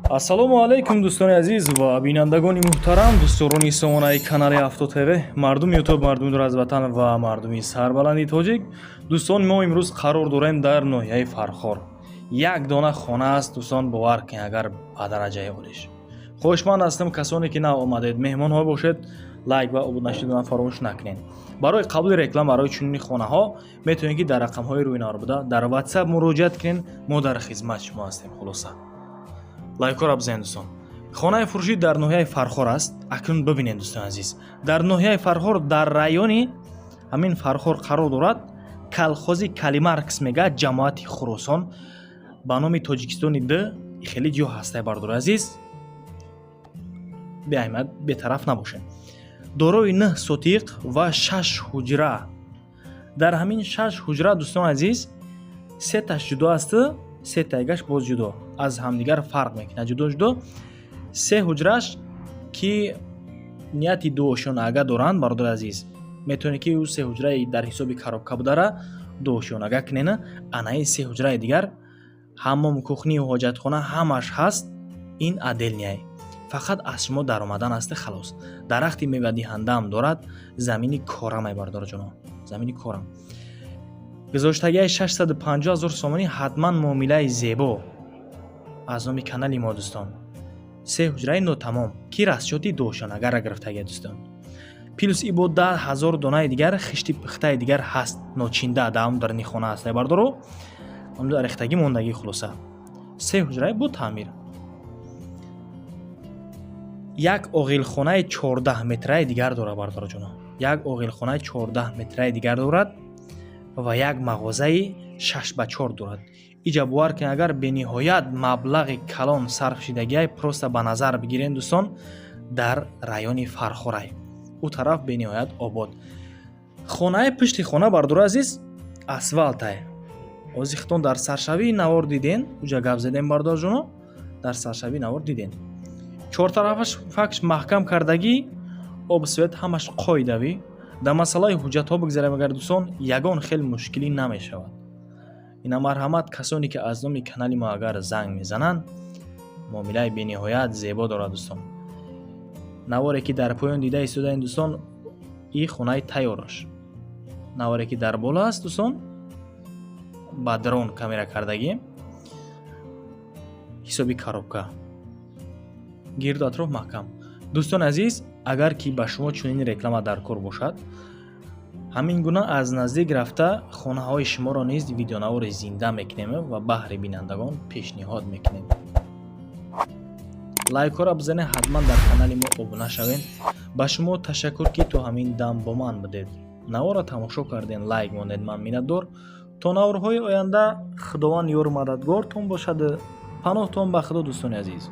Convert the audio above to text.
Ассалому алайкум, дӯстони азиз ва бинандагони муҳтарам, дӯстдорони сомонаи канали Авто ТВ, мардуми Ютуб, мардуми дур аз ватан ва мардуми сарбаланди тоҷик. Дӯстон, мо имрӯз қарор дорем дар ноҳияи Фархор. Як дона хона аст, дӯстон, бовар кунед, агар ба дараҷаи олиш. Хоҳишманд ҳастам, касоне ки нав омадед, меҳмонҳо бошед, лайк ва обуна шуданро фаромӯш накунед. Барои қабули реклама барои чунин хонаҳо метавонед, ки дар рақамҳои рӯи навор буда дар WhatsApp муроҷиат кунед. Мо дар хизмати шумо ҳастем. Хулоса, лайкҳоро бизанед, дӯстон. Хонаи фурӯшӣ дар ноҳияи Фархор аст. Акнун бибинед, дӯстони азиз, дар ноҳияи Фархор, дар райони ҳамин Фархор қарор дорад. Колхози Калимаркс мегӯяд, ҷамоати Хуросон, ба номи Тоҷикистони д хеле ҷо ҳастай. Бардори азиз, беаҳамият, бетараф набошед. Дорои нӯҳ сотиқ ва шаш ҳуҷра. Дар ҳамин шаш ҳуҷра, дӯстони азиз, сеташ ҷудо асту сетаигаш боз ҷудо, аз ҳамдигар фарқ мекунад, ҷудо ҷудо. Се ҳуҷраш, ки нияти дуошёнага доранд, бародари азиз, метавонед, ки ӯ се ҳуҷраи дар ҳисоби коробка будара дуошёнага кунена. Анаи се ҳуҷраи дигар ҳаммом, кухнию ҳоҷатхона ҳамаш ҳаст. Ин отдельный, фақат аз шумо даромадан аста, халос. Дарахти мевадиҳандаам дорад, замини корамай, бародарҷоно, замини корам. Гузоштагиаи 650 ҳазор сомонӣ, ҳатман муомилаи зебо аз номи канали мо, дӯстон. Се ҳуҷраи нотамом, ки расчёти дуошёнагара гирифтагия, дӯстон. Плюс и бо 10 000 донаи дигар хишти пухтаи дигар ҳаст, ночинда даам дарни хона аст, бардоро, рехтагӣ мондагӣ. Хулоса, се ҳуҷраи бо таъмир. Як оғилхонаи 14 метраи дигар дорад, бардорҷоно, як оғилхонаи 14 метраи дигар дорад ва як мағозаи 6 ба 4 дорад. Иҷа, бовар кунед, агар бениҳоят маблағи калон сарф шидагиай. Просто ба назар бигирен, дӯстон, дар райони Фархорай, ӯ тараф бениҳоят обод. Хонаи пушти хона, бардори азиз, асфалтай. Ози хитон дар саршавии навор диден, уҷа гап задем, бардорҷоно, дар саршавии навор диден. Чортарафаш факш маҳкам кардагӣ, об, свет ҳамаш қоидавӣ. Дар масъалаи ҳуҷҷатҳо бигзарем агар, дӯстон, ягон хел мушкилӣ намешавад. Ина, марҳамат, касоне ки аз номи канали мо агар занг мезананд, муомилаи бениҳоят зебо дорад, дӯстон. Наворе ки дар поён дида истодаем, дӯстон, и хонаи тайёраш. Наворе ки дар боло аст, дӯстон, ба дрон камера кардагӣ, ҳисоби коробка, гирду атроф маҳкам. Дӯстони азиз, агар ки ба шумо чунин реклама дар кор бошад, ҳамин гуна аз наздик рафта хонаҳои шуморо низ видеонавори зинда мекунем ва баҳри бинандагон пешниҳод мекунем. Лайкҳоро бизанед, ҳатман дар канали мо обуна шавед. Ба шумо ташаккур, ки то ҳамин дам бо ман будед, наворро тамошо кардем, лайк мондед. Ман миннатдор. То наворҳои оянда Худованд ёру мададгортон бошад. Паноҳтон ба Худо, дӯстони азиз.